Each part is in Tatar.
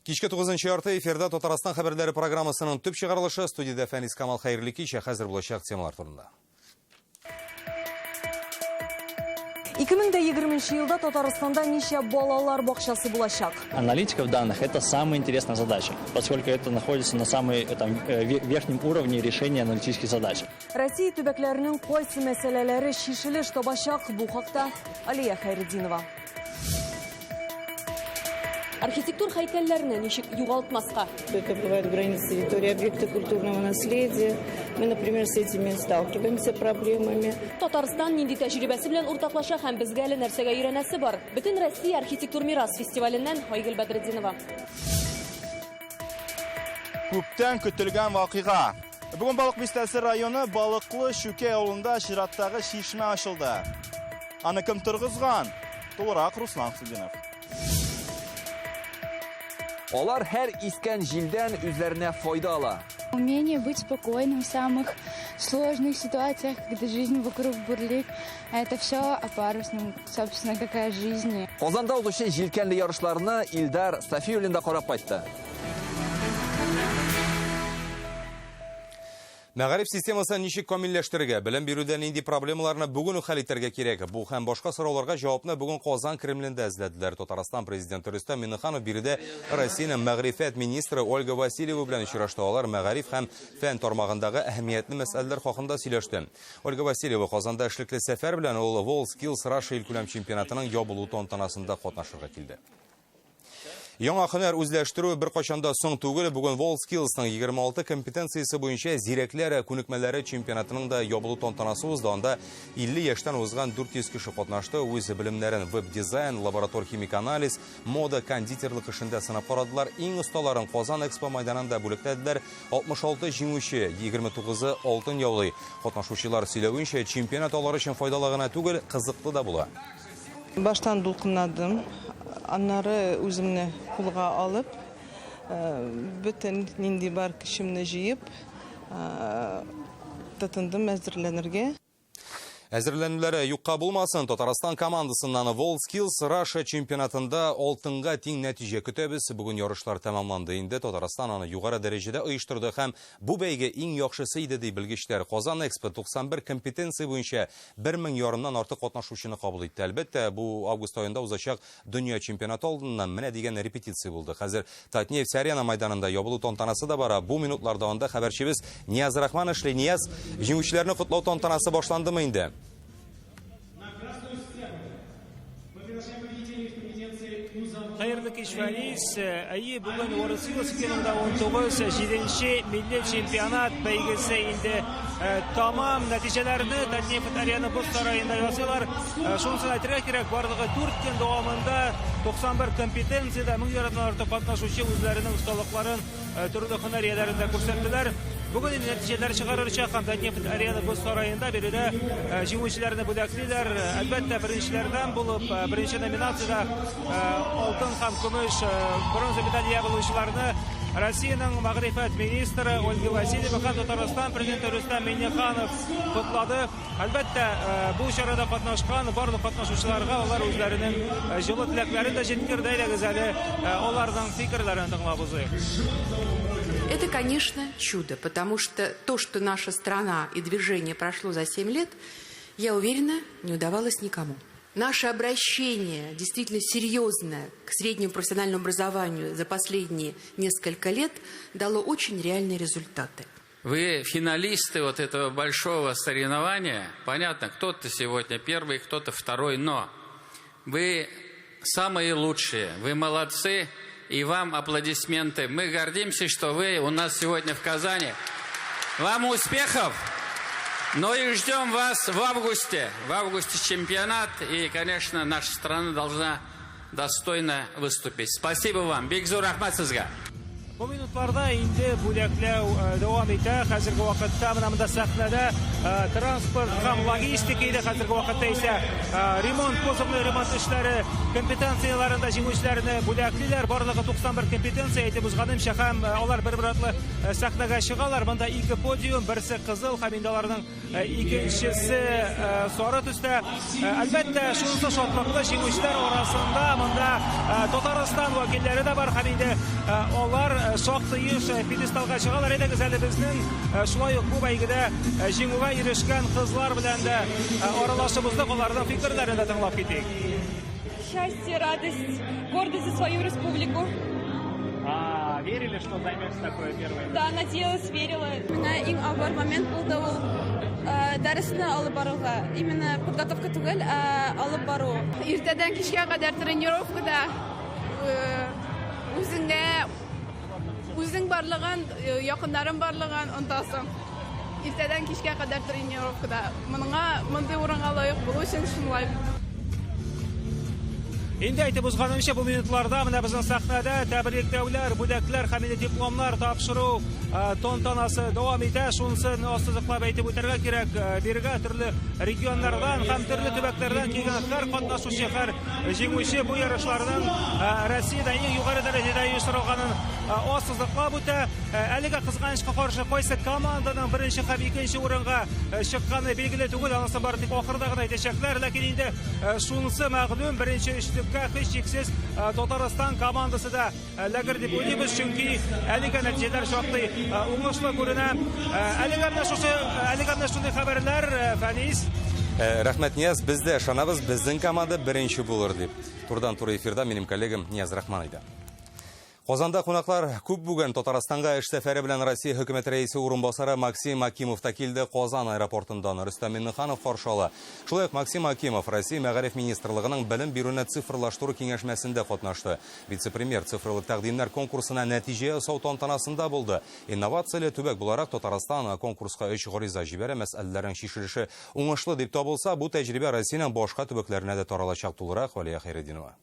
Кичке 9 ярты эфирда Татарстан хәбәрләре программасының төп чыгарылышы студиядә Фәнис Камал хәерле кич, ә хәзер булачак темалар турында. 2020 елда Татарстанда ничә балалар бакчасы булачак? Аналитика в данных – это самая интересная задача, поскольку это находится на самом там, верхнем уровне решения аналитических задач. Россия төбәкләренең кайсы мәсьәләләре чишелеш табачак? Бу хакта Алия Хәйретдинова. Архитектур һәйкәлләрне ничек югалтмаска? Это бывают границы территории объекта культурного наследия. Мы, например, с этими сталкиваемся проблемами. Татарстан нинди тәҗрибәсе белән уртаклаша һәм безгә әле нәрсәгә өйрәнәсе бар? Бөтен Россия архитектур мирас фестиваленнән Айгөл Бәдретдинова. Күптән көтелгән вакыйга. Бүген Балык Бистәсе районы Балыклы Чүкәй авылында чираттагы чишмә ачылды. Аны кем торгызган? Тулырак Руслан Хусудинов. Алар һәр искән җилдән үзләренә файда ала. Умение быть спокойным в самых сложных ситуациях, когда жизнь вокруг бурлит. А это все о парусном, собственно, какая жизнь. Казанда узучы җилкәнле ярышларны Илдар Сафиуллин да карап кайтты. Мәгариф системасын ничек камилләштерергә, белем бирүдә нинди проблемаларны бүген үк хәл итәргә кирәк? Бу һәм башка сорауларга җавапны бүген Казан Кремлендә эзләделәр. Татарстан президенты Рөстәм Миңнеханов биредә Россиянең мәгърифәт министры Ольга Васильева белән очрашты. Алар мәгариф һәм фән тармагындагы әһәмиятле мәсьәләләр хакында сөйләште. Ольга Васильева Казанда эшлекле сәфәр белән ул WorldSkills Russia илкүләм чемпионатының ябылу тантанасында катнашырга килде. Яңа һөнәр үзләштерү бер кайчан да соң түгел. Бүген WorldSkills'ның 26 компетенциясе буенча зирәкләр күнекмәләре чемпионатының да ябылу тантанасы узды. Анда 50 яшьтән узган 400 кеше катнашты. Үз белемнәрен веб-дизайн, лаборатор химик анализ, мода, кондитерлык эшендә сынап карадылар. Иң осталарын Казан Экспо майданында бүләкләделәр. 66 җиңүче, 29-ы алтын яулый. Катнашучылар сөйләвенчә, чемпионат алар өчен файдалы гына түгел, кызыклы да була. Баштан дулкынладым. Аннары үземне кулга алып, бөтен нинди бар көчемне җыеп, тотындым әзерләнергә. Әзерләнүләре юкка булмасын. Татарстан командасыннан WorldSkills Russia чемпионатында алтынга тиң нәтиҗә көтәбез. Бүген ярышлар тәмамланды инде. Татарстан аны югары дәрәҗәдә оештырды һәм бу бәйге иң яхшысы иде, ди белгечләр. Казан Экспо 91 компетенция буенча бер мең ярымнан артык катнашучыны кабул итте. Әлбәттә, бу август аенда узачак дөнья чемпионаты алдыннан менә дигән репетиция булды. Хәзер Татнефть Арена майданында ябылу тантанасы да бара. Бу минутларда анда хәбәрчебез Нияз Рахман эшли. Нияз, җиңүчеләрне котлау тантанасы башландымы инде? Хәерле кич, Фәнис. Әйе, бүген WorldSkills 2019 җиденче милли чемпионат бәйгесе инде тамам. Нәтиҗәләрне Татнефть Арена боз сараенда ясыйлар. Шунысын әйтергә кирәк, барлыгы 4 көн дәвамында 91 компетенциядә мең ярымнан артык катнашучы үзләренең осталыкларын төрле һөнәр ияләрендә күрсәттеләр. Бүген инде нәтиҗәләр чыгарыр чак һәм Татнефть Арена боз сараенда биредә җиңүчеләрне бүләклиләр. Әлбәттә, беренчеләрдән булып, беренче номинациядә алтын һәм көмеш, бронза медаль ия булучыларны Россиянең мәгърифәт министры Ольга Васильева һәм Татарстан президенты Рөстәм Миңнеханов котлады. Әлбәттә, бу чарада катнашкан барлык катнашучыларга алар үзләренең җылы теләкләрен дә җиткерде. Әйдәгез әле аларның фикерләрен тыңлап узыйк. Это, конечно, чудо, потому что то, что наша страна и движение прошло за 7 лет, я уверена, не удавалось никому. Наше обращение действительно серьезное к среднему профессиональному образованию за последние несколько лет дало очень реальные результаты. Вы финалисты вот этого большого соревнования. Понятно, кто-то сегодня первый, кто-то второй, но вы самые лучшие, вы молодцы, и вам аплодисменты. Мы гордимся, что вы у нас сегодня в Казани. Вам успехов! Ну и ждем вас в августе. В августе чемпионат, и, конечно, наша страна должна достойно выступить. Спасибо вам. Бик зур рәхмәт сезгә. Бу минутларда инде бүләкләү дәвам итә. Хәзерге вакытта менә монда сәхнәдә транспорт һәм логистика иде. Хәзерге вакытта исә ремонт, кузовный ремонт эшләре компетенцияләрендә җиңүчеләрне бүләклиләр. Барлыгы 91 компетенция әйтеп узганымча, һәм алар бер-бер артлы сәхнәгә чыгалар. Монда ике подиум, берсе кызыл һәм инде аларның Икенчесе сары төстә. Әлбәттә, шунысы шатлыклы, җиңүчеләр арасында монда Татарстан вәкилләре дә бар һәм инде алар шактый еш пьедесталга чыгалар. Әйдәгез әле безнең шулай ук бу бәйгедә җиңүгә ирешкән кызлар белән дә аралашып уздык, аларның фикерләрен дә тыңлап китик. Счастье, радость, гордость за свою республику. А верили, что займете такое первое место? Да, надеялась, верила. Миңа иң авыр момент булды ул дәресне алып баруга. Именно подготовка түгел, ә алып бару. Иртәдән кичкә кадәр тренировкада үзеңә үзең барлыгын, якыннарың барлыгын онытасың. Иртәдән кичкә кадәр тренировкада. Моныңа, мондый урынга лаек булу өчен шулай. Инде әйтеп узганымча, бу минутларда менә безнең сәхнәдә тәбрикләүләр, бүләкләр һәм инде дипломнар тапшыру тантанасы дәвам итә. Шунысын ассызыклап әйтеп үтәргә кирәк, бирегә төрле регионнардан һәм төрле төбәкләрдән килгән һәр катнашучы, һәр җиңүче бу ярышларның Россиядә иң югары дәрәҗәдә оештырылганын ассызыклап үтә. Әлегә кызганычка каршы кайсы команданың беренче һәм икенче урынга чыкканы билгеле түгел, анысын бары тик ахырда гына әйтәчәкләр. Ләкин инде шунысы мәгълүм, беренче өчлеккә һичшиксез Татарстан командасы да эләгер дип уйлыйбыз, чөнки әлегә нәтиҗәләр шактый уңышлы күренә. Әлегә менә шушы, әлегә менә шундый хәбәрләр, Фәнис. Рәхмәт, Нияз, без дә ышанабыз, безнең команда беренче булыр дип. Турыдан-туры эфирда минем коллегам Нияз Рахман иде. Казанда кунаклар күп бүген. Татарстанга эш сәфәре белән Россия хөкүмәте рәисе урынбасары Максим Акимов та килде. Казан аэропортында аны Рөстәм Миңнеханов каршы ала. Шулай ук Максим Акимов Россия Мәгариф министрлыгының белем бирүне цифрлаштыру киңәшмәсендә катнашты. Вице-премьер цифрлы тәкъдимнәр конкурсына нәтиҗә ясау тантанасында булды. Инновацияле төбәк буларак Татарстан конкурска өч гариза җибәрә, мәсьәләләрнең чишелеше уңышлы дип табылса, бу тәҗрибә Россиянең башка төбәкләренә дә таралачак. Тулырак Валия Хәйретдинова.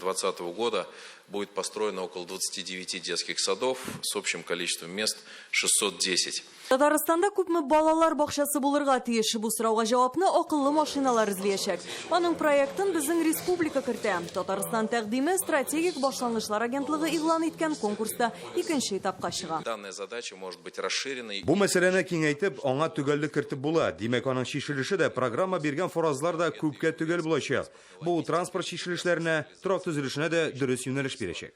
2020 года будет построено около 29 детских садов с общим количеством мест 610. Татарстанда күпме балалар бакчасы булырга тиеш? Бу сорауга җавапны акыллы машиналар эзләячәк. Аның проектын безнең республика кертә. Татарстан тәкъдиме стратегик башлангычлар агентлыгы игълан иткән конкурста икенче этапка чыга. Данная задача может быть расширена. Бу мәсьәләне киңәйтеп, аңа төгәллек кертеп була. Димәк, аның чишелеше дә, программа биргән фаразлар да күпкә төгәл булачак. Бу транспорт чишелешләренә, торак төзелешенә дә дөрес юнәлеш бирәчәк.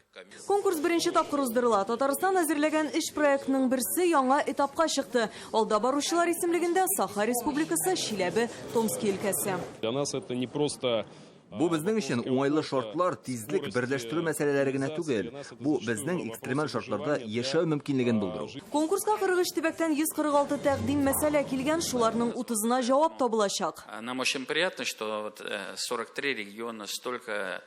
Конкурс беренче тапкыр уздырыла. Татарстан әзерләгән өч проектның берсе яңа этапка чыкты. Алда баручылар исемлегендә Саха Республикасы, Чиләбе, Томски өлкәсе. Для нас это не просто Бу безнең өчен уңайлы шартлар, тизлек, берләштерү мәсьәләләре генә түгел. Бу безнең экстремаль шартларда яшәү мөмкинлеген булдыру. Конкурска 43 төбәктән 146 тәкъдим мәсьәлә килгән, шуларның 30-ына җавап табылачак. Нам очень приятно, что вот 43 региона столько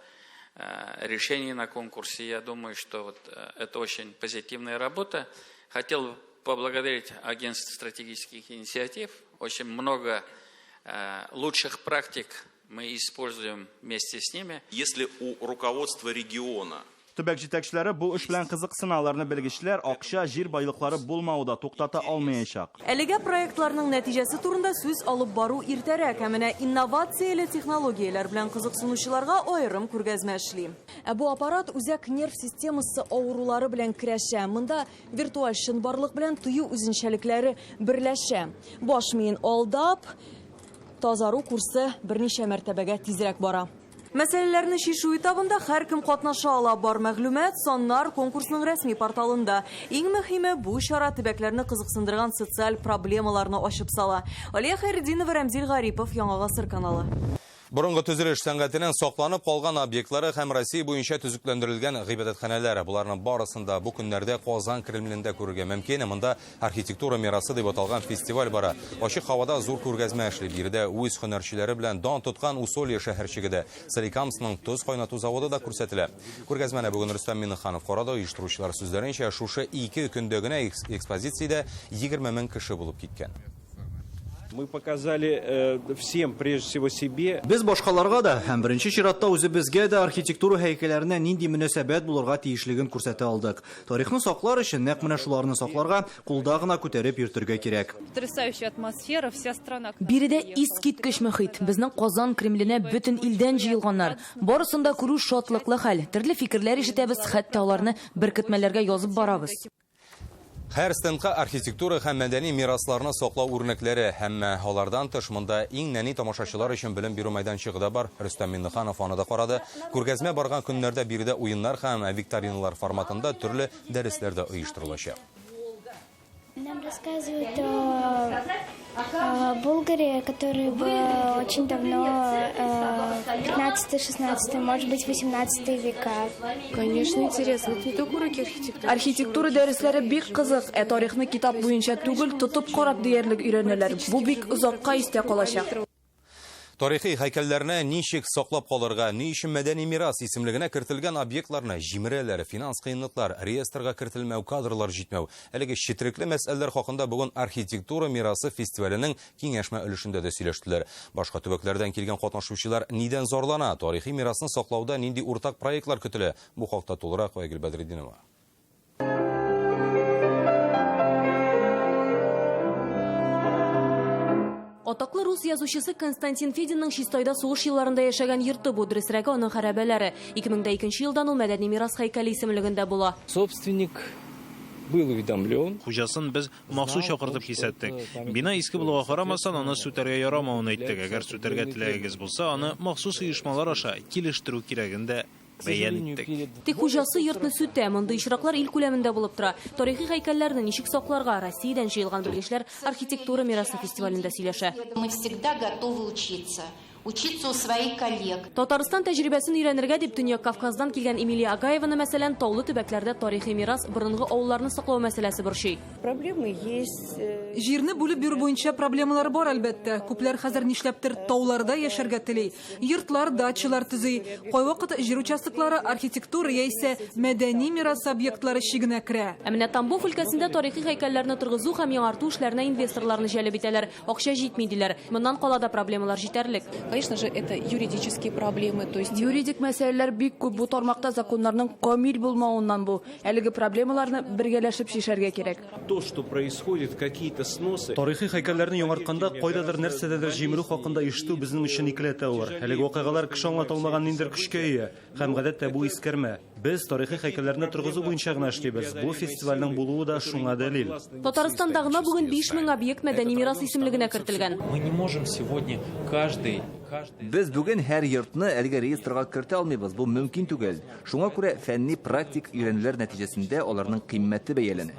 решений на конкурсе. Я думаю, что вот это очень позитивная работа. Хотел поблагодарить агентство стратегических инициатив. Очень много лучших практик мы используем вместе с ними. Если у руководства региона Төбәк җитәкчеләре бу эш белән кызыксына, аларны белгечләр, акча, җир байлыклары булмавы да туктата алмаячак. Әлегә проектларның нәтиҗәсе турында сүз алып бару иртәрәк, ә менә инновацияле технологияләр белән кызыксынучыларга аерым күргәзмә эшли. Ә бу аппарат үзәк нерв системасы авырулары белән көрәшә. Монда виртуаль чынбарлык белән тою үзенчәлекләре берләшә. Баш миен алдап, тазару курсы берничә мәртәбәгә тизрәк бара. Мәсьәләләрне чишү этабында һәркем катнаша ала. Бар мәгълүмат, саннар конкурсның рәсми порталында. Иң мөһиме, бу чара төбәкләрне кызыксындырган социаль проблемаларны ачып сала. Алия Хәйретдинова, Рәмзил Гарипов, Яңа Гасыр каналы. Борынгы төзелеш сәнгатенең сакланып калган объектлары һәм Россия буенча төзекләндерелгән гыйбадәтханәләр. Боларның барысын да бу көннәрдә Казан Кремлендә күрергә мөмкин. Монда архитектура мирасы дип аталган фестиваль бара. Ачык һавада зур күргәзмә эшли. Биредә үз һөнәрчеләре белән дан тоткан Усолье шәһәрчеге дә, Соликамскның тоз кайнату заводы да күрсәтелә. Күргәзмәне бүген Рөстәм Миңнеханов карады. Оештыручылар сүзләренчә, шушы ике көндә генә экспозициядә 20 мең кеше булып киткән. Мы показали всем, прежде всего себе. Без башкаларга да һәм беренче чиратта үзебезгә дә архитектура һәйкәлләренә нинди мөнәсәбәт булырга тиешлеген күрсәтә алдык. Тарихны саклар өчен нәкъ менә шуларны сакларга, кулда гына күтәреп йөртергә кирәк. Потрясающая атмосфера, вся страна. Биредә искиткеч мөхит. Безнең Казан Кремленә бөтен илдән җыелганнар. Барысын да күрү шатлыклы хәл. Төрле фикерләр ишетәбез, хәтта аларны беркетмәләргә язып барабыз. Һәр стендка архитектура һәм мәдәни мирасларны саклау үрнәкләре һәм алардан тыш монда иң нәни тамашачылар өчен белем бирү мәйданчыгы да бар. Рөстәм Миңнеханов аны да карады. Күргәзмә барган көннәрдә биредә уеннар һәм викториналар форматында төрле дәресләр дә оештырылачак. Нам рассказывают о Булгаре, который был очень давно, 15, 16, может быть, 18 века. Конечно, интересно. Это не только уроки архитектуры. Архитектура дәресләре бик кызык, ә тарихны китап буенча түгел, тотып карап диярлек өйрәнәләр. Бу бик озакка истә калачак. Тарихи һәйкәлләрне ничек саклап калырга, ни өчен мәдәни мирас исемлегенә кертелгән объектларны җимерәләр, финанс кыенлыклар, реестрга кертелмәү, кадрлар җитмәү. Әлеге четерекле мәсьәләләр хакында бүген архитектура мирасы фестиваленең киңәшмә өлешендә дә сөйләштеләр. Башка төбәкләрдән килгән катнашучылар нидән зарлана, тарихи мирасны саклауда нинди уртак проектлар көтелә? Бу хакта тулырак Айгөл Бәдретдинова. Атаклы рус язучысы Константин Фединның Чистайда сугыш елларында яшәгән йорты бу, дөресрәге аның хәрабәләре. 2002 елдан ул мәдәни мирас һәйкәле исемлегендә була. Собственник был уведомлен. Хуҗасын без махсус чакыртып кисәттек. Бина иске булуга карамастан, аны сүтәргә ярамавын әйттек. Әгәр сүтәргә теләгегез булса, аны махсус оешмалар аша килештерү кирәген дә бәян иттек. Тик хуҗасы йортны сүтә. Мондый очраклар ил күләмендә булып тора. Тарихи һәйкәлләрне ничек сакларга Россиядән җыелган белгечләр архитектура мирасы фестивалендә сөйләшә. Мы всегда готовы учиться. Учиться у своих коллег. Татарстан тәҗрибәсен өйрәнергә дип Төньяк Кавказдан килгән Эмилия Агаеваны, мәсәлән, таулы төбәкләрдә тарихи мирас, борынгы авылларны саклау мәсьәләсе борчый. Проблемы есть. Җирне бүлеп бирү буенча проблемалар бар, әлбәттә. Күпләр хәзер нишләптер тауларда яшәргә тели. Йортлар, дачалар төзи. Кайвакыт җир участоклары архитектура яисә мәдәни мирас объектлары чигенә керә. Ә менә Тамбов өлкәсендә тарихи һәйкәлләрне торгызу һәм яңарту эшләренә инвесторларны җәлеп итәләр. Акча җитми диләр. Моннан кала да проблемалар җитәрлек. Конечно же, это юридические проблемы, то есть юридик мәсьәләләр бик күп. Бу тармакта законнарның камил булмавыннан бу. Әлеге проблемаларны бергәләшеп чишәргә кирәк. То, что происходит, какие-то сносы. Тарихи һәйкәлләрне яңартканда кайдадыр нәрсәдәдер җимерү хакында ишетү безнең өчен икеләтә авыр. Әлеге вакыйгалар кеше аңлата алмаган ниндидер көчкә ия. Һәм гадәттә бу искәрмә. Без тарихи һәйкәлләрне торгызу буенча гына эшлибез. Бу фестивальнең булуы да шуңа дәлил. Татарстанда гына бүген 5000 объект мәдәни мирас исемлегенә кертелгән. Мы не можем сегодня каждый Без бүген һәр йортны әлеге реестрга кертә алмыйбыз. Бу мөмкин түгел. Шуңа күрә фәнни практик өйрәнүләр нәтиҗәсендә аларның кыйммәте бәяләнә.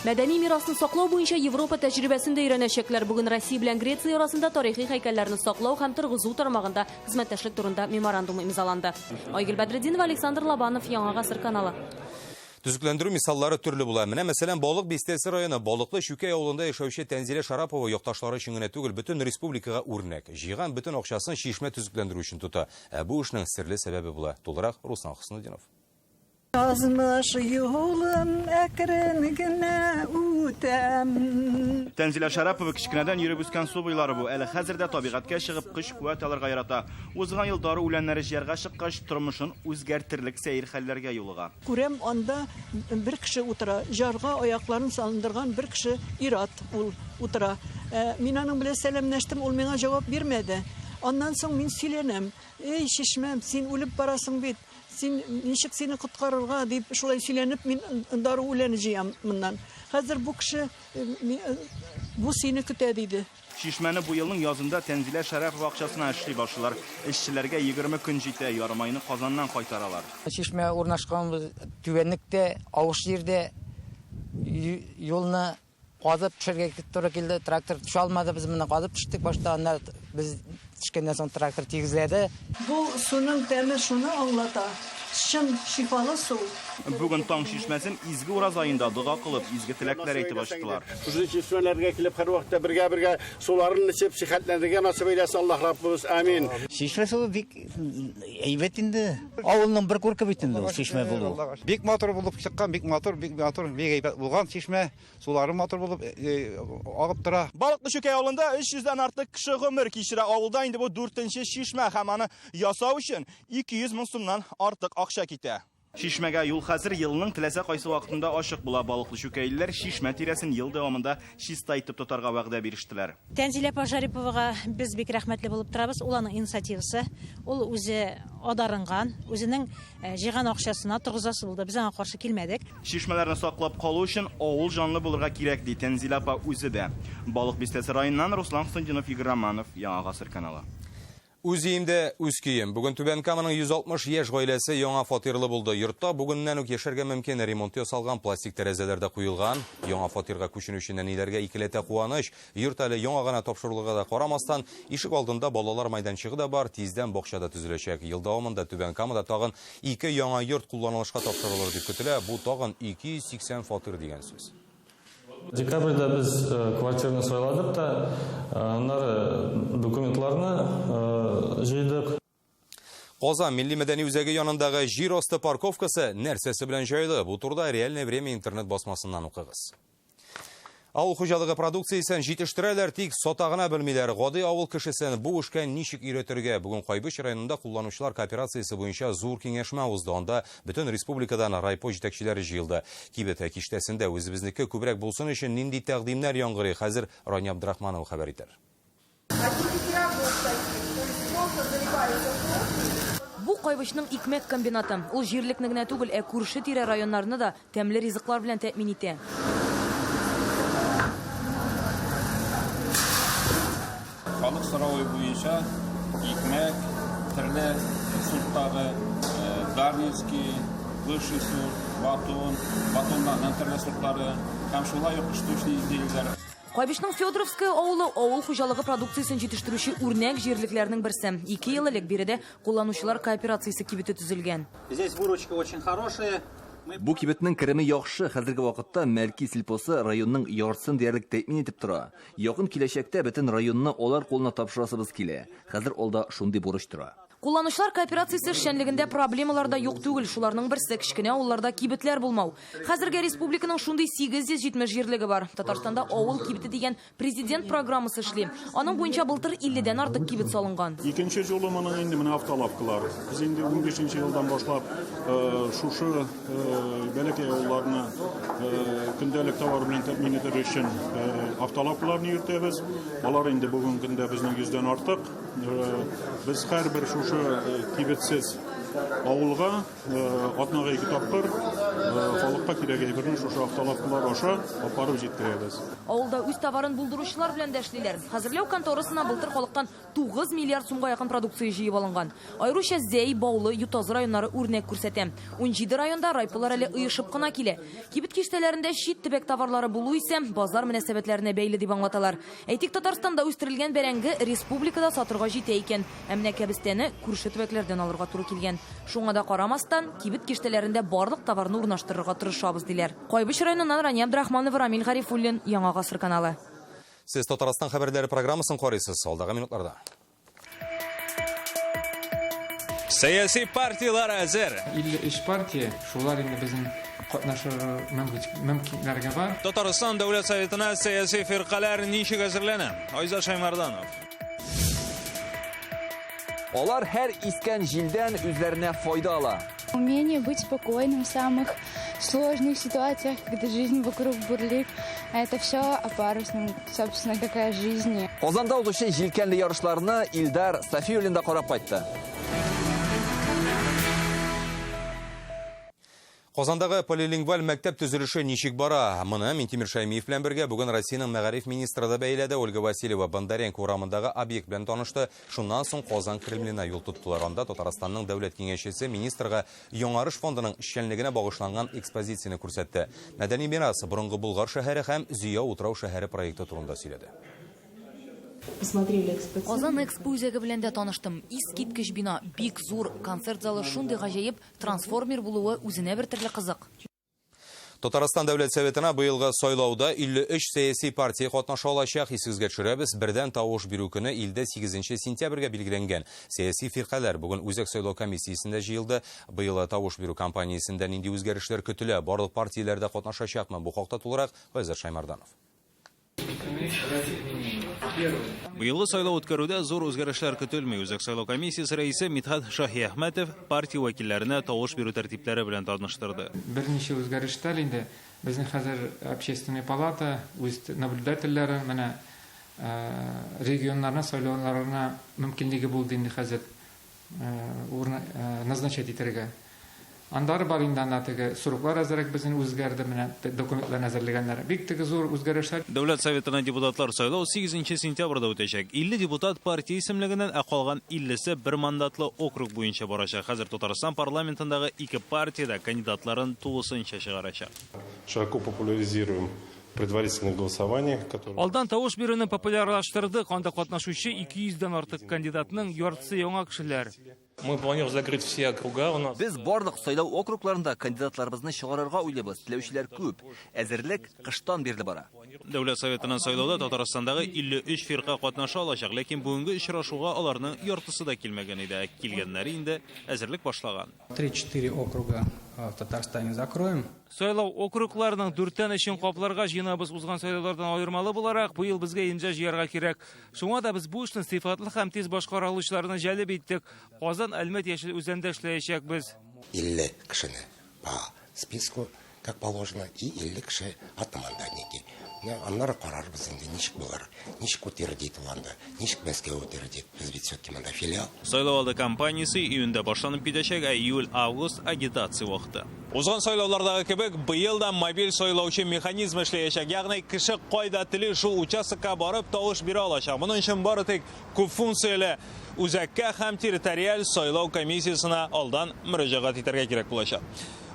Мәдәни мирасны саклау буенча Европа тәҗрибәсен дә өйрәнәчәкләр. Бүген Россия белән Греция арасында тарихи һәйкәлләрне саклау һәм торгызу тармагында хезмәттәшлек турында меморандум имзаланды. Айгөл Бәдретдинова, Александр Лобанов, Яңа Гасыр каналы. Төзекләндерү мисаллары төрле була. Менә, мәсәлән, Балык Бистәсе районы Балыклы Чүкәй авылында яшәүче Тәнзилә Шарапова якташлары өчен генә түгел, бөтен республикага үрнәк. Җыйган бөтен акчасын чишмә төзекләндерү өчен тота. Ә бу эшнең серле сәбәбе була. Тулырак Руслан Хөснетдинов. Язмыш юлын әкрен генә үтәм. Тәнзилә Шарапова кечкенәдән йөреп үскән су буйлары бу. Әле хәзер дә табигатькә чыгып көч куәт алырга ярата. Узган ел дару үләннәре җыярга чыккач, тормышын үзгәртерлек сәер хәлләргә юлыга. Күрәм, анда бер кеше утыра. Жарга аякларын салындырган бер кеше, ир-ат ул утыра. Мин аның белән сәламләштем, ул миңа җавап бирмәде. Аннан соң мин сөйләнәм. Эй, чишмәм, син үлеп барасың бит. Син ничек сине коткарырга дип шулай сөйләнеп мин дару үләне җыям моннан. Хәзер бу кеше бу сине көтә диде. Чишмәне бу елның язында Тәнзилә Шәрәпова акчасына эшли башлыйлар. Эшчеләргә 20 көн җитә, ярымайны Казаннан кайтаралар. Чишмә урнашкан түбәнлектә, авыш җирдә юлны казып төшәргә туры килде. Трактор төшә алмады, без моны казып төштек. Башта аннары без төшкәннән соң трактор тигезләде. Бу суның тәме шуны аңлата. Чын шифалы су. Бүген Таң чишмәсен изге ураза аенда дога кылып, изге теләкләр әйтеп ачтылар. Шушы чишмәләргә килеп һәрвакытта бергә-бергә суларын эчеп сихәтләнергә насыйп әйләсен Аллаһ Раббыбыз. Амин. Чишмә суы бик әйбәт инде. Авылның бер күрке бит инде ул чишмә булу. Бик матур булып чыккан, бик матур, бик матур, бик әйбәт булган чишмә. Сулары матур булып агып тора. Балыклы Чүкәй авылында 300 дән артык кеше гомер кичерә. Авылда инде бу дүртенче чишмә һәм аны ясау өчен 200 мең сумнан артык акча китә. Чишмәгә юл хәзер елның теләсә кайсы вакытында ачык була. Балыклы чүкәйлеләр чишмә тирәсен ел дәвамында чиста итеп тотарга вәгъдә бирештеләр. Тәнзилә апа Шариповага без бик рәхмәтле булып торабыз. Ул аның инициативасы. Ул үзе адарынган, үзенең җыйган акчасына торгызасы булды. Без аңа каршы килмәдек. Чишмәләрне саклап калу өчен авыл җанлы булырга кирәк, ди Тәнзилә апа үзе дә. Балык Бистәсе районыннан Руслан Хөснетдинов, Игорь Романов, Яңа Гасыр каналы. Үз өемдә үз көем. Бүген Түбән Каманың 160 яшь гаиләсе яңа фатирлы булды. Йортта бүгеннән үк яшәргә мөмкин. Ремонт ясалган, пластик тәрәзәләр дә куелган. Яңа фатирга күченүче нәниләргә икеләтә куаныч. Йорт әле яңа гына тапшырылуга да карамастан, ишек алдында балалар майданчыгы да бар, тиздән бакча да төзеләчәк. Ел дәвамында Түбән Камада тагын ике яңа йорт кулланылышка тапшырылыр дип көтелә. Бу тагын 280 фатир дигән сүз. Декабрьдә без квартираны сайладык та, аннары документларны җыйдык. Казан милли мәдәни үзәге янындагы җир асты парковкасы нәрсәсе белән җайлы? Бу турыда Реальное время интернет басмасыннан укыгыз. Авыл хуҗалыгы продукциясен җитештерәләр, тик сата гына белмиләр. Гади авыл кешесен бу эшкә ничек өйрәтергә? Бүген Кайбыч районында кулланучылар кооперациясе буенча зур киңәшмә узды. Анда бөтен республикадан райпо җитәкчеләре җыелды. Кибет киштәсендә үзебезнеке күбрәк булсын өчен нинди тәкъдимнәр яңгырый? Хәзер Рания Абдрахманова хәбәр итәр. Бу Кайбычның икмәк комбинаты. Ул җирлекне генә түгел, ә күрше-тирә районнарны да тәмле ризыклар белән тәэмин итә. Халык соравы буенча икмәк, төрле сорттагы, дарницкий, высший сорт, батон, батоннарның төрле сортлары һәм шулай ук штучный изделиеләр. Кайбычның Федоровское авылы авыл хуҗалыгы продукциясен җитештерүче үрнәк җирлекләрнең берсе. 2 ел элек биредә кулланучылар кооперациясе кибете төзелгән. Здесь выручка очень хорошая. Бу кибетнең кереме яхшы. Хәзерге вакытта Мәлки сельпосы районның яртысын диярлек тәэмин итеп тора. Якын киләчәктә бөтен районны алар кулына тапшырасыбыз килә. Хәзер алда шундый бурыч тора. Кулланучылар кооперациясе эшчәнлегендә проблемалар да юк түгел. Шуларның берсе кечкенә авылларда кибетләр булмау. Хәзергә республиканың шундый 870 җирлеге бар. Татарстанда авыл кибете дигән президент программасы эшли. Аның буенча былтыр 50-дән артык кибет салынган. Икенче юлы моның инде менә автолавкалар. Без инде 15 елдан башлап шушы бәләкәй авылларны көндәлек товар белән тәэмин итәр өчен автолавкаларны йөртәбез. Алар инде бүгенге көндә безнең 100-дән артык. Без һәрбер шушы кибетсез авылга атнага 2 тапкыр халыкка кирәк әйберне шушы автолавкалар аша апарып җиткерәбез. Авылда үз товарын булдыручылар белән дә эшлиләр. Хәзерләү конторасына былтыр халыктан 9 миллиард сумга якын продукция җыеп алынган. Аеруча Зәй, Баулы, Ютазы районнары үрнәк күрсәтә. 17 районда райполар әле оешып кына килә. Кибет киштәләрендә чит төбәк товарлары булу исә базар мөнәсәбәтләренә бәйле дип аңлаталар. Әйтик, Татарстанда үстерелгән бәрәңге республикада сатырга җитә икән. Ә менә кәбестәне күрше төбәкләрдән алырга туры килгән. Шуңа да карамастан, кибет киштәләрендә барлык товарны урнаштырырга тырышабыз диләр. Кайбыч районыннан Рания Абдрахманова, Рамил Гарифуллин, Яңа Гасыр каналы. Сез Татарстан хәбәрләре программасын карыйсыз. Алдагы минутларда. Сәяси партияләр әзер. 53 партия, шулар инде безнең катнашыр мөмкинлекләргә бар. Татарстан Дәүләт Советына сәяси фиркаләр ничек әзерләнә? Айзат Шаймарданов. Алар һәр искән җилдән үзләренә файда ала. Умение быть спокойным в самых сложных ситуациях, когда жизнь вокруг бурлит, это все о парусном, собственно, какая жизнь. Казанда узучы җилкәнле ярышларны Илдар Сафиуллин да карап кайтты. Казандагы полилингваль мәктәп төзелеше ничек бара? Моны Минтимер Шаймиев белән бергә бүген Россиянең мәгариф министры да бәйләде. Ольга Васильева Бондаренко урамындагы объект белән танышты. Шуннан соң Казан Кремленә юл тоттылар. Анда Татарстанның дәүләт киңәшчесе министрга Яңарыш фондының эшчәнлегенә багышланган экспозицияне күрсәтте. Мәдәни мирас борынгы Болгар шәһәре һәм Зөя утрау шәһәре проекты турында сөйләде. Посмотрели экспоцентр. Казан Экспо үзәге белән дә таныштым. Искиткеч бина, бик зур, концерт залы шундый гаҗәеп, трансформер булуы үзенә бер төрле кызык. Татарстан Дәүләт Советына быелгы сайлауда 53 сәяси партия катнаша алачак. Исегезгә төшерәбез, бердәм тавыш бирү көне илдә 8 сентябрьгә билгеләнгән. Сәяси фиркаләр бүген Үзәк сайлау комиссиясендә җыелды. Быел тавыш бирү кампаниясендә нинди үзгәрешләр көтелә, барлык партияләр дә катнашачакмы? Бу хакта тулырак Айзат Шаймарданов. Быелгы сайлау үткәрүдә зур үзгәрешләр көтелми. Үзәк сайлау комиссиясе рәисе Мидхәт Шаһиәхмәтов партия вәкилләренә тавыш бирү тәртипләре белән таныштырды. Берничә үзгәрештәр инде. Безнең хәзер общественная палата үз наблюдательләре менә регионнарны сайлауларына мөмкинлеге булды инде хәзер назначать итәргә. Аннары бар инде анда теге сроклар әзрәк безнең үзгәрде, менә документларны әзерләгәннәр. Бик теге зур үзгәрешләр. Дәүләт Советына депутатлар сайлау 8 сентябрьдә үтәчәк. 50 депутат партия исемлегеннән, ә калган 50-се бер мандатлы округ буенча барачак. Хәзер Татарстан парламентындагы ике партия дә кандидатларын тулысынча чыгарачак. Широко популяризируем предварительное голосование, которое... Алдан тавыш бирүне популярлаштырдык. Анда катнашучы 200 дән артык кандидатның яртысы яңа кешеләр. Мы планируем закрыть все округа у нас. Без барлык сайлау округларында кандидатларыбызны чыгарырга уйлыйбыз. Теләүчеләр күп. Әзерлек кыштан бирле бара. Дәүләт Советына сайлауда Татарстандагы 53 фирка катнаша алачак, ләкин бүгенге очрашуга аларның яртысы да килмәгән иде. Ә килгәннәре инде әзерлек башлаган. 3-4 округа в Татарстане закроем. Сайлау округларының дүрттән өчен капларга җыенабыз. Узган сайлаулардан аермалы буларак, быел безгә имза җыярга кирәк. Шуңа да без бу эшне сыйфатлы һәм тиз башкара алучыларны җәлеп иттек. Казан, Әлмәт, Яшел Үзәндә эшләячәкбез. 50 кешене по списку, как положено, и 50 кеше одномандатники. Аннары карарбыз инде, ничек булыр, ничек утвердит ул анда, ничек Мәскәү утвердит. Без бит все-таки монда филиал. Сайлау алды кампаниясе июньдә башланып китәчәк, ә июль-август агитация вакыты. Узган сайлаулардагы кебек, быел да мобиль сайлаучы механизм эшләячәк. Ягъни кеше кайда тели, шул участокка барып тавыш бирә алачак. Моның өчен бары тик күп функцияле үзәккә һәм территориаль сайлау комиссиясенә алдан мөрәҗәгать итәргә кирәк булачак.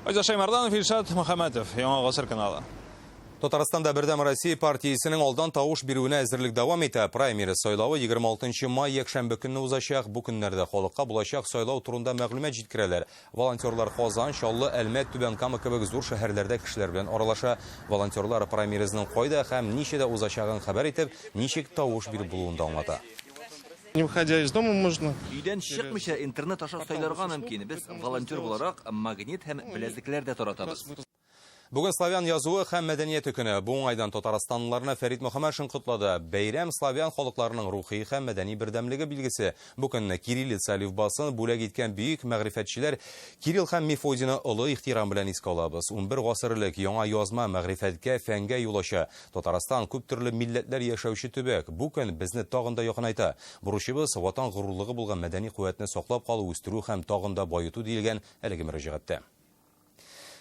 Айзат Шаймарданов, Илшат Мөхәммәтов, Яңа Гасыр каналы. Татарстанда Бердәм Россия партиясенең алдан тавыш бирүенә әзерлек дәвам итә. Праймериз сайлавы 26 май якшәмбе көнне узачак. Бу көннәрдә халыкка булачак сайлау турында мәгълүмат җиткерәләр. Волонтерлар Казан, Чаллы, Әлмәт, Түбән Кама кебек зур шәһәрләрдә кешеләр белән аралаша. Волонтерлар праймеризның кайда һәм ничәдә узачагын хәбәр итеп, ничек тавыш бирү булуын да аңлата. Не выходя из дома можно. Өйдән чыкмыйча интернет аша сайларга мөмкин. Без волонтер буларак магнит һәм беләзекләр дә таратабыз. Бүген славян язуы һәм мәдәнияте көне. Бу уңайдан татарстанлыларны Фәрит Мөхәммәтшин котлады. Бәйрәм славян халыкларының рухи һәм мәдәни бердәмлеге билгесе. Бу көнне кириллица әлифбасын бүләк иткән бөек мәгърифәтчеләр Кирилл һәм Мефодийны олы ихтирам белән искә алабыз. 11 гасыр элек яңа язма мәгърифәткә, фәнгә юл ача. Татарстан күп төрле милләтләр яшәүче төбәк. Бу көн безне тагын да якынайта. Бурычыбыз ватан горурлыгы булган мәдәни куәтне саклап калу, үстерү һәм тагын да баету диелгән әлеге мөрәҗәгатьтә.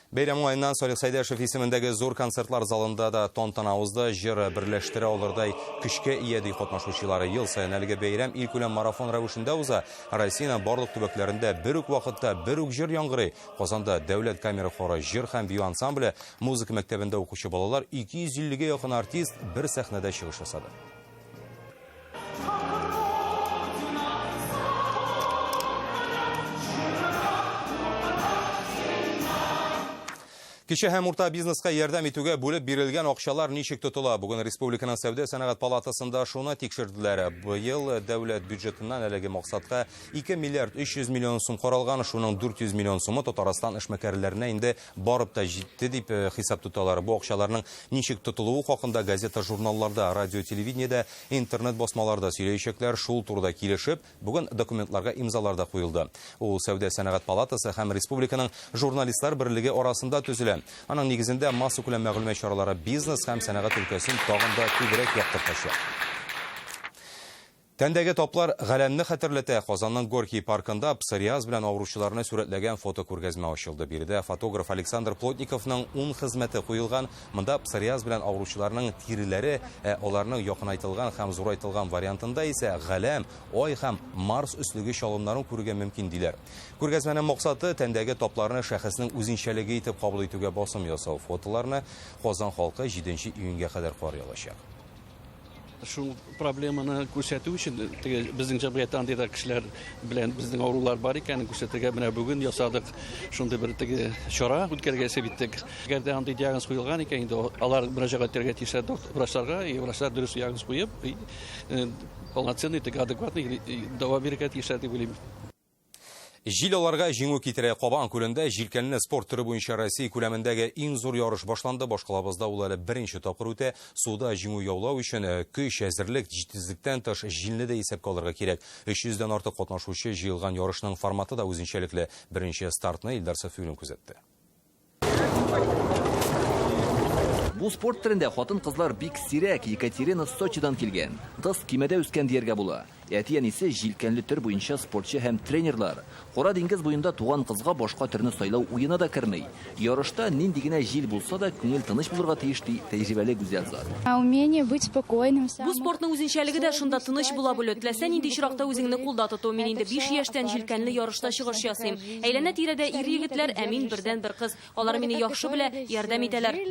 Бәйрәм уңаеннан Салих Сәйдәшев исемендәге зур концертлар залында да тантана узды. Җыр берләштерә алырдай көчкә ия ди катнашучылары. Ел саен әлеге бәйрәм илкүләм марафон рәвешендә уза. Россиянең барлык төбәкләрендә бер үк вакытта бер үк җыр яңгырый. Казанда дәүләт камера хоры, җыр һәм бию ансамбле, музыка мәктәбендә укучы балалар 250-гә якын артист бер сәхнәдә чыгыш ясады. Кече һәм урта бизнеска ярдәм итүгә бүлеп бирелгән акчалар ничек тотыла? Бүген Республиканың Сәүдә сәнәгать палатасында шуны тикшерделәр. Быел дәүләт бюджетыннан әлеге максатка 2 миллиард 300 миллион сум каралган, шуның 400 миллион сумы Татарстан эшмәкәрләренә инде барып та җитте дип хисап тоталар. Бу акчаларның ничек тотылуы хакында газета, журналларда, радио, телевидениедә, интернет басмаларда сөйләячәкләр. Шул турыда килешеп, бүген документларга имзалар да куелды. Ул Сәүдә сәнәгать палатасы һәм Республиканың журналистлар берлеге арасында төзелә. Аның нигезендә массакүләм мәгълүмат чаралары бизнес һәм сәнәгать өлкәсен тагын да күбрәк яктыртачак. Тәндәге таплар галәмне хәтерләтә. Казанның Горький паркында псориаз белән авыручыларны сурәтләгән фото күргәзмә ачылды. Биредә фотограф Александр Плотниковның 10 хезмәте куелган. Монда псориаз белән авыручыларның тиреләре, аларның якынайтылган һәм зурайтылган вариантында исә галәм, ай һәм Марс өслеге чалымнарын күрергә мөмкин диләр. Күргәзмәнең максаты тәндәге тапларны шәхеснең үзенчәлеге итеп кабул итүгә басым ясау. Фотоларны Казан халкы 7 июньгә кадәр карый алачак. Шул проблеманы күрсәтү өчен, теге безнең җәмгыятьтә андый да кешеләр белән безнең авырулар бар икәнен күрсәтергә менә бүген ясадык шундый бер теге чара үткәрергә исәп иттек. Әгәр дә андый диагноз куелган икән, инде алар мөрәҗәгать итәргә тиешләр доктор врачларга, и врачлар дөрес диагноз куеп, э, полноценный, теге адекватный дәва бирергә тиешләр дип уйлыйм. Җил аларга җиңү китерә. Кабан күлендә җилкәнле спорт төре буенча Россия күләмендәге иң зур ярыш башланды. Башкалабызда ул әле беренче тапкыр үтә. Суда җиңү яулау өчен э, көч, әзерлек, җитезлектән тыш җилне дә исәпкә алырга кирәк. 300 дән артык катнашучы җыелган ярышның форматы да үзенчәлекле. Беренче стартны Илдар Сафиуллин күзәтте. Бу спорт төрендә хатын-кызлар бик сирәк. Екатерина Сочидан килгән. Кыз кимәдә үскән дияргә була. Әти-әнисе җилкәнле төр буенча спортчы һәм тренерлар. Кара диңгез буенда туган кызга башка төрне сайлау уена да керми. Ярышта нинди генә җил булса да, күңел тыныч булырга тиеш, ди тәҗрибәле гүзәл зат. А умение быть спокойным. Бу спортның үзенчәлеге дә шунда тыныч була белү. Теләсә нинди очракта үзеңне кулда тоту. Мин инде 5 яшьтән җилкәнле ярышта чыгыш ясыйм. Әйләнә-тирәдә ир-егетләр, ә мин бердәнбер кыз. Алар мине яхшы белә, ярдәм итәләр.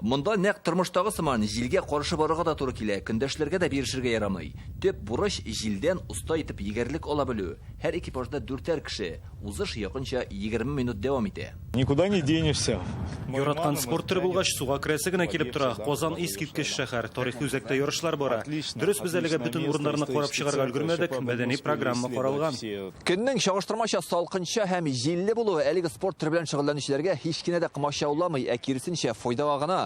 Монда нәкъ тормыштагы сыман, җилгә каршы барырга да туры килә, көндәшләргә дә бирешергә ярамый. Төп бурыч, җилдән оста итеп егәрлек ала белү. Һәр экипажда дүртәр кеше. Узыш якынча 20 минут дәвам итә. Никуда не денешься. Яраткан спорт төре булгач, суга керәсе генә килеп тора. Казан искиткеч шәһәр, тарихи үзәктә ярышлар бара. Дөрес, без әлегә бөтен урыннарны карап чыгарга өлгермәдек, мәдәни программа каралган. Көннең чагыштырмача салкынча һәм җилле булуы әлеге спорт төре белән шөгыльләнүчеләргә һич кенә дә комачауламый, ә киресенчә, файдага гына.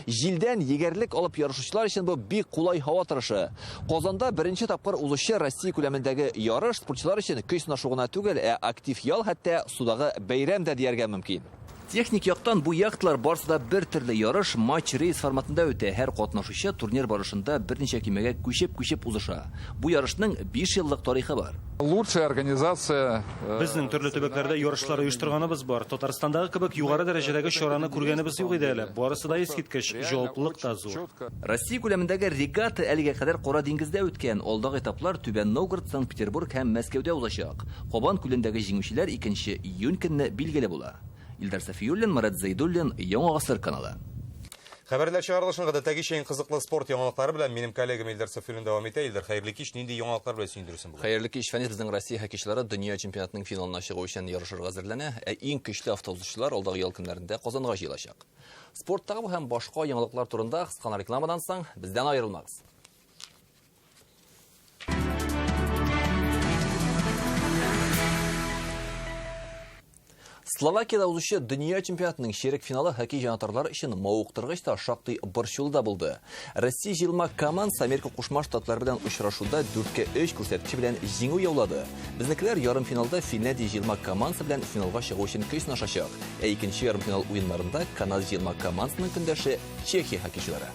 Җилдән егәрлек алып ярышучылар өчен бу бик кулай һава торышы. Казанда беренче тапкыр узучы Россия күләмендәге ярыш спортчылар өчен көч сынашу гына түгел, ә актив ял, хәтта судагы бәйрәм дә дияргә мөмкин. Техник яктан бу яхталар барысы да бер төрле ярыш матч-рейс форматында үтә. Һәр катнашучы турнир барышында берничә көймәгә күчеп-күчеп узыша. Бу ярышның 5 еллык тарихы бар. Лучшая организация. Э, Безнең төрле төбәкләрдә ярышлар оештырганыбыз бар. Татарстандагы кебек югары дәрәҗәдәге чараны күргәнебез юк иде әле. Барысы да искиткеч, җаваплылык та зур. Россия күләмендәге регата әлегә кадәр Кара диңгездә үткән. Алдагы этаплар Түбән Новгород, Санкт-Петербург һәм Мәскәүдә узачак. Кабан күлендәге җиңүчеләр 2 июнь көнне билгеле була. Илдар Сафиуллин, Марат Зәйдуллин, Яңа Гасыр каналы. Хәбәрләр чыгарылышын гадәттәгечә иң кызыклы спорт яңалыклары белән минем коллегам Илдар Сафиуллин дәвам итә. Илдар, хәерле кич. Нинди яңалыклар белән сөендерерсең бүген? Хәерле кич, Фәнис. Безнең Россия хоккейчылары дөнья чемпионатының финалына чыгу өчен ярышырга әзерләнә. Ә иң көчле автоузышчылар алдагы ял көннәрендә Казанга җыелачак. Спорттагы бу һәм башка яңалыклар турында кыска рекламадан соң бездән аерылмагыз. Словакиядә узучы дөнья чемпионатының чирек финалы хоккей җанатарлары өчен мавыктыргыч та, шактый борчулы да булды. Россия җыелма командасы Америка Кушма Штатлары белән очрашуда 4-3 күрсәткече белән җиңү яулады. Безнекеләр ярымфиналда Финляндия җыелма командасы белән финалга чыгу өчен көч сынашачак. Ә икенче ярымфинал уеннарында Канада җыелма командасының көндәше Чехия хоккейчылары.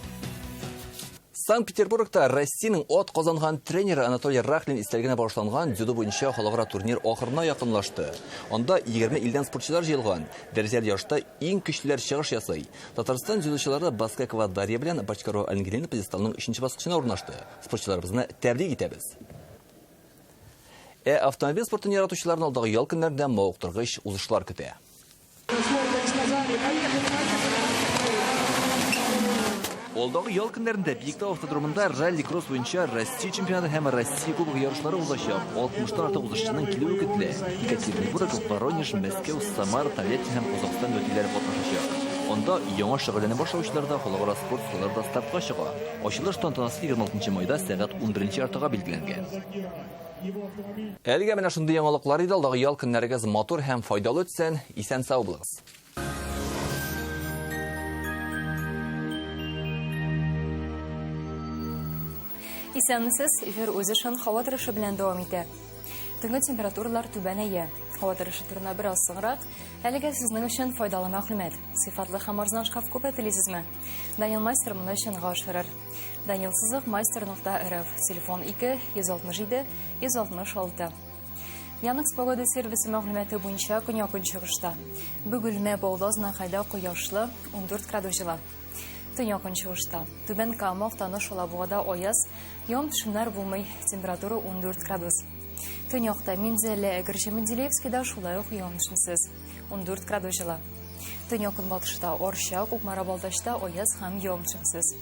Санкт-Петербургта Россиянең ат казанган тренеры Анатолий Рахлин истәлегенә багышланган дзюдо буенча халыкара турнир ахырына якынлашты. Анда 20 илдән спортчылар җыелган. Дәрәҗәле ярышта иң көчлеләр чыгыш ясый. Татарстан дзюдочылары Баскакова Дарья белән Бочкарова Ангелина пьедесталның өченче баскычына урнашты. Спортчыларыбызны тәбрик итәбез. Ә автомобиль спортын яратучыларны алдагы ял көннәрендә мавыктыргыч узышлар көтә. Алдагы ял көннәрендә Биектау автодромында ралли-кросс буенча Россия чемпионаты һәм Россия кубогы ярышлары узачак. 60 тан артык узышчының килүе көтелә. Екатеринбург, Воронеж, Мәскәү, Самара, Тольятти һәм Казахстан вәкилләре катнашачак. Анда яңа шөгыльләнә башлаучылар да, халыкара спорт осталары да стартка чыга. Ачылыш тантанасы 26 майда сәгать 11 яртыга билгеләнгән. Әлегә менә шундый яңалыклар иде. Алдагы ял көннәрегез матур һәм файдалы үтсен. Исән-сау булыгыз. Исәнмесез, эфир үз эшен һава торышы белән дәвам итә. Төнге температуралар түбәнәя. Һава торышы турында бераз соңрак. Әлегә сезнең өчен файдалы мәгълүмат. Сыйфатлы һәм арзан шкаф күпе телисезме? Данил Мастер моны чынга ашырыр. Данил сызык мастер нокта рф. Телефон 2 167 166. Яндекс погода сервисы мәгълүматы буенча көньяк-көнчыгышта. Бөгелмә, Баулы, Азнакайда кояшлы, 14 градус җылы. Төньяк-көнчыгышта. Түбән Кама, Актаныш, Алабугада аяз, явым-төшемнәр булмый, температура 14 градус. Төньякта Минзәлә, Әгерҗе, Менделеевскида шулай ук явым-төшемсез, 14 градус җылы. Төньяк-көнбатышта Арча, Кукмара, Балтачта аяз һәм явым-төшемсез.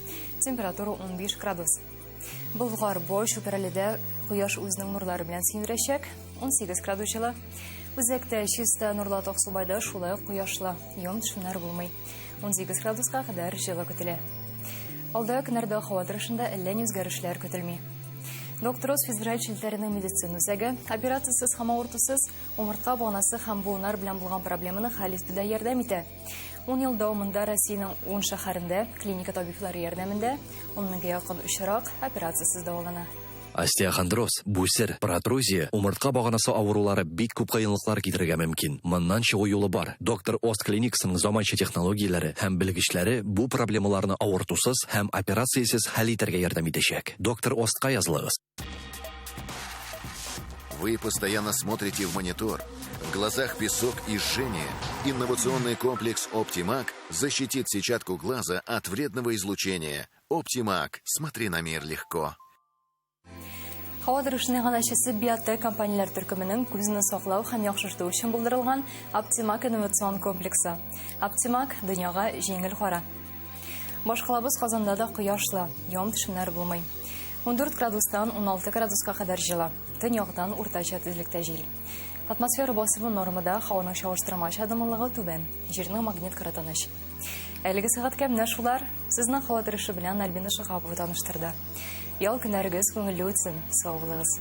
Температура 15 градус. Болгар, Бой, Чүпрәледә кояш үзенең нурлары белән сөендерәчәк, 18 градус җылы. Үзәктә Чиста, Нурлат, Аксубайда шулай ук кояшлы, явым-төшемнәр булмый. 18 градуска кадәр җылы көтелә. Алдагы көннәрдә һава торышында әллә ни үзгәрешләр көтелми. Доктор Оз федераль челтәренең медицина үзәге операциясез һәм авыртусыз умыртка баганасы һәм буыннар белән булган проблеманы хәл итүдә ярдәм итә. Ун ел дәвамында Россиянең ун шәһәрендә клиника табиблары ярдәмендә ун меңгә якын очрак операциясез дәвалана. Остеохондроз, бүсер, протрузия, умыртка баганасы авырулары бик күп кыенлыклар китерергә мөмкин. Моннан чыгу юлы бар. Доктор Ост клиникасының заманча технологияләре һәм белгечләре бу проблемаларны авыртусыз һәм операциясез хәл итәргә ярдәм итәчәк. Доктор Остка язылыгыз. Вы постоянно смотрите в монитор. В глазах песок и жжение. Инновационный комплекс «Оптимак» защитит сетчатку глаза от вредного излучения. «Оптимак». Смотри на мир легко. Һава торышының иганәчесе Биотек компанияләр төркеменең күзне саклау һәм яхшырту өчен булдырылган Оптимак инновацион комплексы. Оптимак дөньяга җиңел кара. Башкалабыз Казанда да кояшлы, явым-төшемнәр булмый. 14 градустан 16 градуска кадәр җылы. Төньяктан уртача тизлектә җил. Атмосфера басымы нормада, һаваның чагыштырмача дымлылыгы түбән. Җирнең магнит кыры тыныч. Әлеге сәгатькә менә шулар. Сезне һава торышы белән Альбина Шиһапова таныштырды. Ял көннәрегез күңелле үтсен. Сау булыгыз.